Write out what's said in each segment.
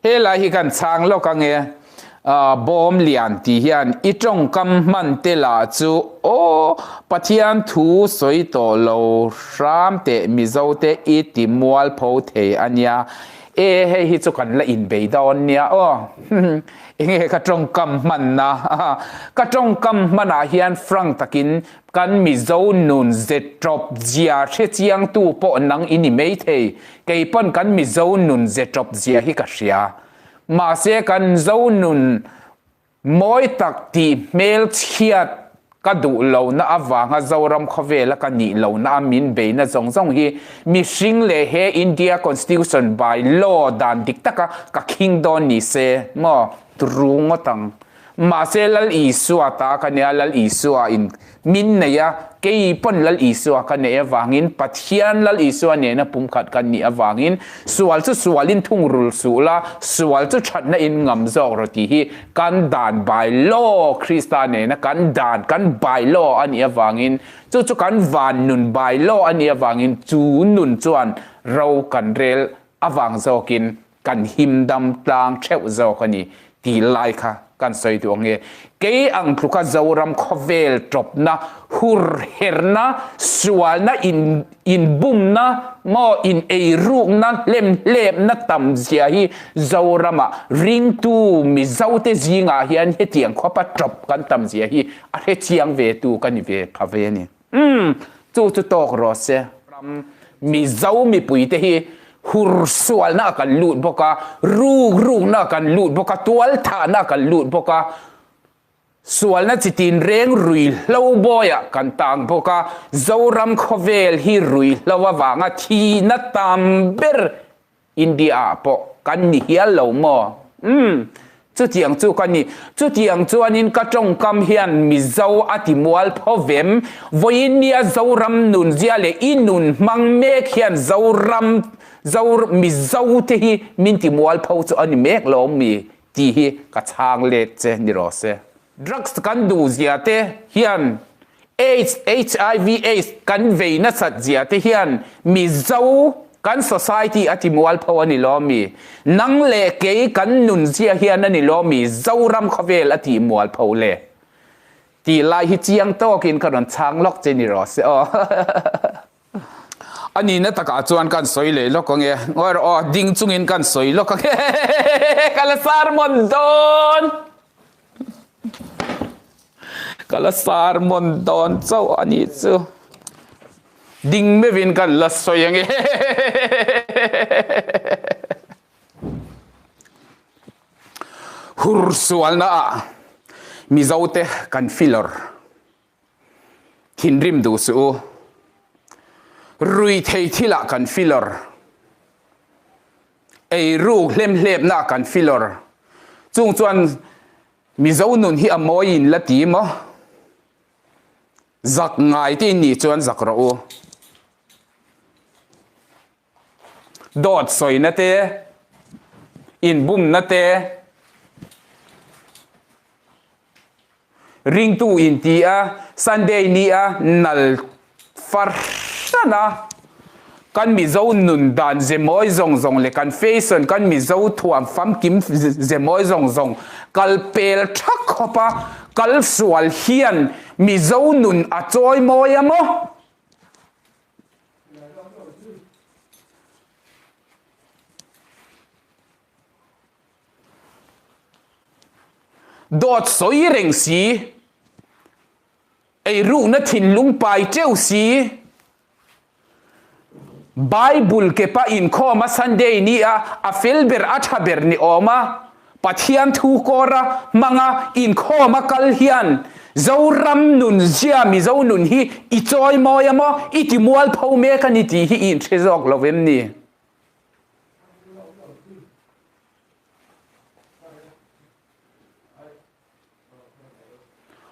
Helai hi kan chhang lawk ange. Bawm lian tih hian i tawngkam hman te lah chu aw Pathian thu sawi tawh lo hram teh Mizo te i ti mualpho thei a nia. E hei hi chu kan la inbei dawn nia aw. Enge ka tawngkam hmanna ka tawngkam hmanah hian frank takin kan Mizo nun ze tawp zia hre chiangtu pawh nang i ni maithei. Kei pawn kan Mizo nun ze tawp zia hi ka hria. Mahse kan Zo nun mawi tak tih hmelchhiat ka duh lohna avanga Zoram khawvela ka nih lohna a min beina zawng zawng hi mihring leh he India Constitution by law dan dik taka ka khing dawn ni se maw tru ngawt ang. Mahse Lal Isua ta ka nia, Lal Isua in min nei a, kei pawn Lal Isua ka neih avangin, Pathian Lal Isua nena pumkhat kan nih avangin, sual chu sualin thungrul suh la, sual chu thatna in ngam zawk rawh tih hi kan dan by law, Krista nena kan dan, kan by law a nih avangin, chu chu kan van nun by law a nih avangin chu nun chuan ro kan rel avang zawkin kan him dam tlang theuh zawk a ni tih lai kha kan sawi duh ang e. Kei ang tluka Zoram khawvel tawpna, hur herna, sualna, in inbumna maw in eirukna, hlemhlepna tam zia hi Zoramah ringtu Mizote zingah hian hetiang khawpa tawp kan tam zia hi a hrechiang ve tu ka ni ve pha ve a ni. Umm, chu chu tawk rawh se. Ram Mizo mipuite hi hur sualna ah kan lut bawk a, ruk rukna ah kan lut bawk a, tual thahna ah kan lut bawk a, sualna chi tin reng ruihhlo bawiah kan tang bawk a, Zoram khawvel hi ruihhlo avanga thihna tam ber India ah pawh kan ni hial lo maw? Umm, chutiang chu ka ni. Chutiang chuanin ka tawngkam hian Mizo a ti mual pho vem. Vawiin nia Zoram nun zia leh i nun hmang mek hian Zoram, Zo, Mizo te hi min ti mual pho chu a ni mek lo mi tih hi ka chhang let che ni rawh se. Drugs kan duh zia te hian Aids, HIV Aids kan vei nasat zia te hian Mizo kan society a ti mualpho a ni lo mi? Nang leh kei kan nun zia hian a ni lo mi Zoram khawvel a tih mualpho le? Tih lai hi chiang tawkin ka rawn chhang lawk che ni rawh se aw. A nihna takah chuan kan sawi leh lawk ange. Ngawi rawh aw, ding chungin kan sawi lawk ange. Ka la sermon dawn. Ka la sermon dawn chauh a nih chu. Ding meuhin kan la sawi ange. Hur sualna ah Mizote kan filawr. Thinrim duh suh u. Rui thei thilah kan filawr. Eiruk hlemhlepna kan filawr. Chung chuan Mizo nun hi a mawi in la ti maw? Zak ngai te in nih chuan zak rawh u. Dawt sawina te, inbumna te, Ringtu in ti a, Sunday ni a nal far hran a, kan Mizo nun dan ze mawi zawng zawng leh kan fashion, kan Mizo thuam famkim ze mawi zawng zawng kal pel thak khawp a, kal sual hian Mizo nun a chawi mawi a maw? Dawt sawi reng si, eirukna thinlung pai teuh si, Bible kepa inkhawm a Sunday ni a a fel ber a tha ber ni awm a Pathian thu kawra hmanga inkhawm a kal hian Zoram nun zia Mizo nun hi i chawi mawi a maw i ti mualpho mek a ni tih hi i inhre zawk lo em ni?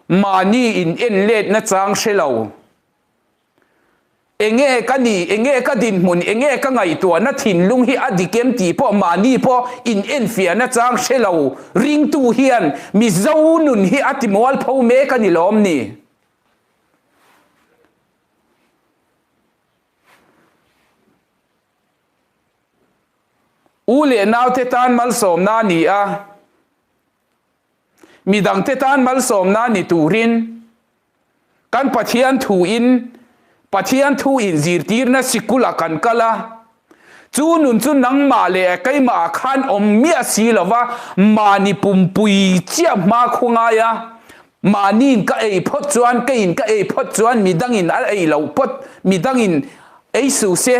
Mahni in en let na chang hre lo. Enge ka ni, enge ka dinhmun, enge ka ngaihtuahna thinlung hi a dik em tih pawh mahni pawh in enfiahna chang hre lo ringtu hian Mizo nun hi a ti mualpho mek a ni lawm ni? U leh naute tan malsawmna a ni a, midangte tan malsawmna ni turin kan Pathian thuin Pathian thu inzirtirna sikula kan kal a, chu nun chu nangmah leh keimahah khan awm miah si lova mahni pumpui chiah hma khu ngai a, mahniin ka ei phawt chuan keiin ka ei phawt chuan midangin a ei loh phawt midangin ei suh se.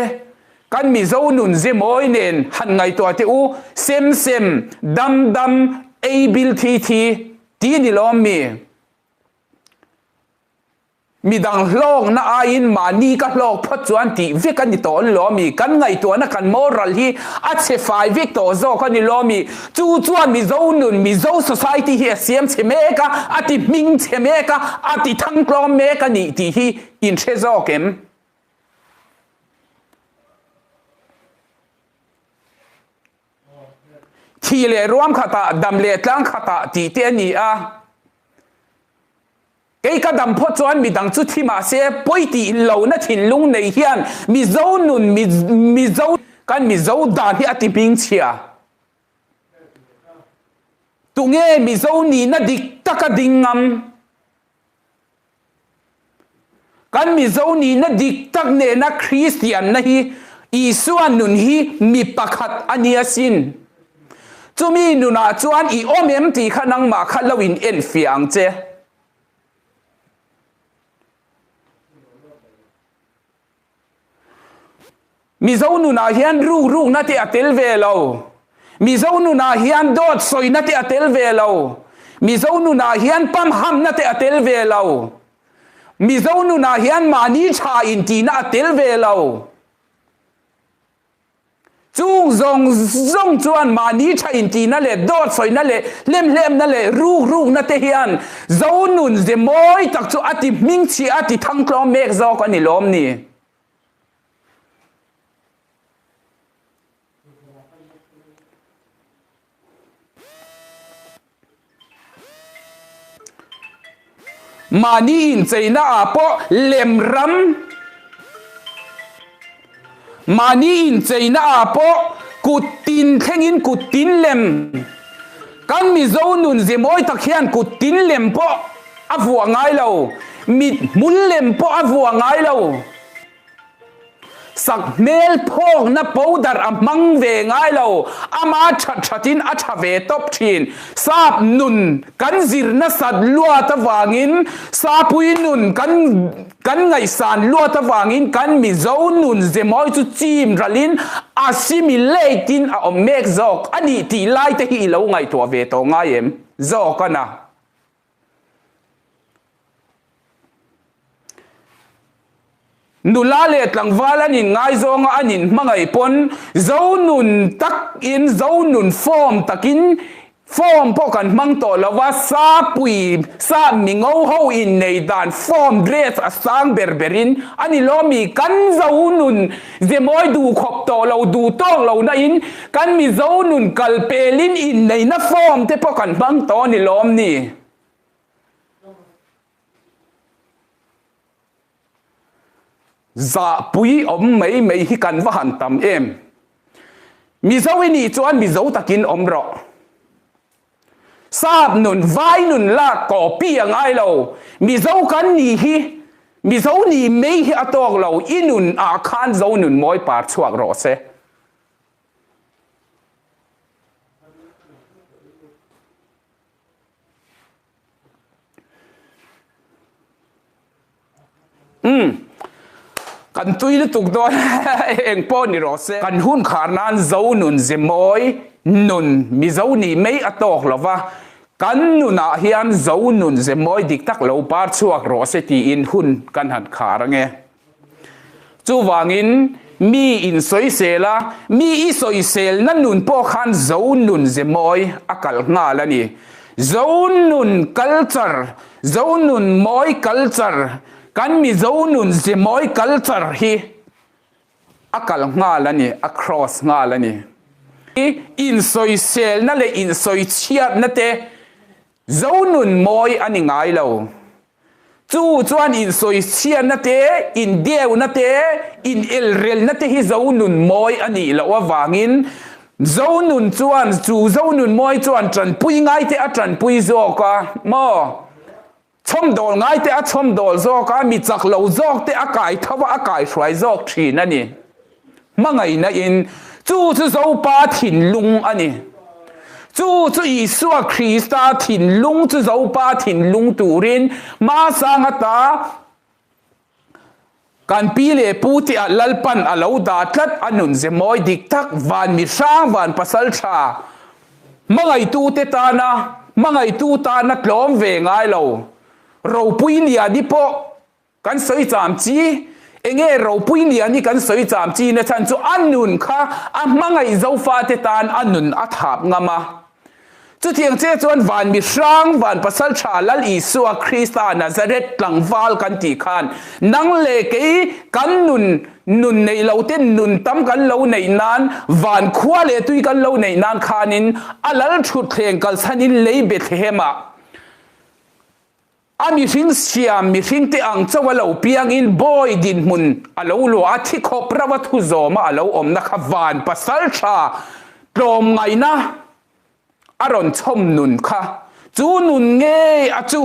Kan Mizo nun ze mawi nen han ngaihtuah teh u, sem sem, dam dam, ei bil thi thi ti ni lawm mi? Midang hlawkna aiin mahni ka hlawk phawt chuan tih vek a ni tawh ni lawm mi? Kan ngaihtuahna kan moral hi a chhe fai vek tawh zawk a ni lawm mi? Chu chuan Mizo nun, Mizo society hi a siam chhe mek a, a ti hming chhe mek a, a ti thangtlawm mek a nih tih hi inhre zawk em? Thih leh ruam khatah, dam leh tlang khatah tih te a ni a. Kei ka dam phawt chuan midang chu thi mah se pawi tih lohna thinlung nei hian Mizo nun, Mizo kan Mizo dan hi a ti hming chhia. Tunge Mizo nihna dik taka ding ngam? Kan Mizo nihna dik tak nena Kristianna hi Isua nun hi mi pakhat a ni asin. Chumi nunah chuan i awm em tih kha nangmah kha lo in enfiah ang che. Mizo nunah hian rukrukna te a tel ve lo. Mizo nunah hian dawt sawina te a tel ve lo. Mizo nunah hian pamhamna te a tel ve lo. Mizo nunah hian mahni tha intihna a tel ve lo. Chung zawng zawng chuan mahni tha intihna leh dawt sawina leh hlemhlemna leh rukrukna te hian Zo nun ze mawi tak chu a ti hmingchhia a ti thangtlawm mek zawk a ni lawm ni. Mahni incheina ah pawh lem ram, mahni incheina ah pawh kut tin thlengin kut tin lem, kan Mizo nun ze mawi tak hian kut tin lem pawh a vuah ngai lo, mit hmul lem pawh a vuah ngai lo. Sak hmel phawkna powder a hmang ve ngai lo, ama that thatin a tha ve tawp thin. Sap nun kan zir nasat luat avangin, Sapui nun kan kan ngaihsan luat avangin kan Mizo nun ze mawi chu chim ralin assimilate in a awm mek zawk a nih tih lai te hi i lo ngaihtuah ve tawh ngai em? Zawk a na. Nula leh tlangval an inngaizawng a, an inhmangaih pawn zo nun takin, zo nun form takin, form pawh kan hmang tawh lo va, sapui, sap mingo ho innei dan form dress a sang ber berin a ni lo mi, kan zo nun ze mawi duh khawp tawh lo, duh tawk lo na in kan mizo nun kal pelin inneihna form te pawh kan hmang tawh a ni lawm ni. Zahpui awm mai mai hi kan va han tam em. Mizo i nih chuan Mizo takin awm rawh. Sap nun, vai nun lak copy a ngai lo. Mizo kan nih hi, Mizo nih mai hi a tawk lo, i nun ah khan Zo nun mawi par chhuak rawh se. Umm kan tui lutuk dawn eng pawh ni rawh se. Kan hun khar nan Zo nun ze mawi nun Mizo nih mai a tawk lo va, kan nunah hian Zo nun ze mawi dik tak lo par chhuak rawh se tiin hun kan han khar ange. Chuvangin mi insawisel a, mi i sawiselna nun pawh khan Zo nun ze mawi a kalh nghal a ni. Zo nun culture, Zo nun mawi culture, kan Mizo nun ze mawi culture hi a kalh nghal a ni, a cross nghal a ni. Insawiselna leh insawichhiatna te Zo nun mawi a ni ngai lo. Chu chuan insawichhiatna te, indeuna te, inelrelna te hi zo nun mawi a nih loh avangin. Zonun chuan, chu Zonun mawi chuan tanpui ngaite a tanpui zawk a maw? Chhawmdawl ngaite a chhawmdawl zawk a, mi chak lo zawk te a kai tho a, a kai hruai zawk thin a ni. Hmangaihna in chu chu Zopa thinlung a ni. Chu chu Isua Krista thinlung chu Zopa thinlung turin hmasang ata Kan pi leh pu te ah Lalpan a lo dah tlat a nun ze mawi dik tak van mi hrang van pasal tha hmangaihtu te tana hmangaihtu tana tlawm ve ngai lo ropui liani pawh kan sawi cham chi enge ropui liani kan sawi cham chi na chhan chu a nun kha a hmangaih zofa te tan a nun a thap ngam a. Chutiang che chuan van mi hrang, van pasal tha Lal Isua Krista Nazareth tlangval kan tih khan nang leh kei kan nun nun neih lo ten nun tam kan lo neih nan, van khua leh tui kan lo neih nan khanin a lal thutthleng kalsanin lei Bethlehem-ah A mihring siam mihringte ang chauh a lo piangin bawi dinhmun a lo luah a, thi khawp rauh a thu zawma a lo awmna kha van pasal tha tlawmngaihna a rawn chhawm nun kha chu nun ngei a chu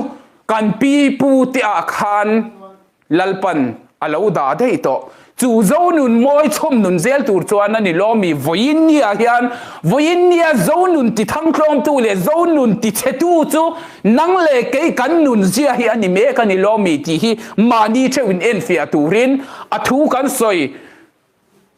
kan pi pu te ah khan Lalpan a lo dah daih tawh. Chu Zonun mawi chhawm nun zel tur chuan a ni lawmi vawiin nia hian vawiin nia Zonun ti thangtlawmtu leh Zonun ti chhetu chu nang leh kei kan nun zia hi a ni mek a ni lawmi tih hi mahni theuh in enfiah turin a thu kan sawi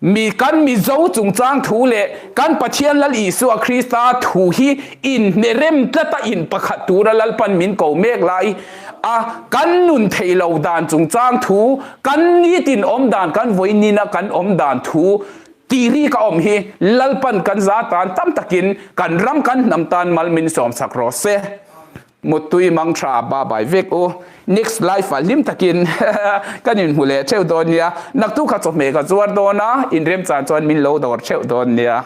Mi kan Mizo chungchang thu leh kan Pathian Lal Isua Krista thu hi inhne rem tlata in pakhat tura Lalpan min ko mek lai a, kan nun theih lo dan chungchang thu, kan nitin awm dan, kan vawiinina kan awm dan thu tih ri ka awm hi Lalpan kan za tan tam takin kan ram kan hnam tan mal min sawmsak rawh se. Muttui mang tha ba bai vek u. Next life ah hlim takin kan inhmu leh theuh dawn nia. Naktuk kha chawhmeh ka zuar dawn a, inremchan chuan min lo dawr theuh dawn nia.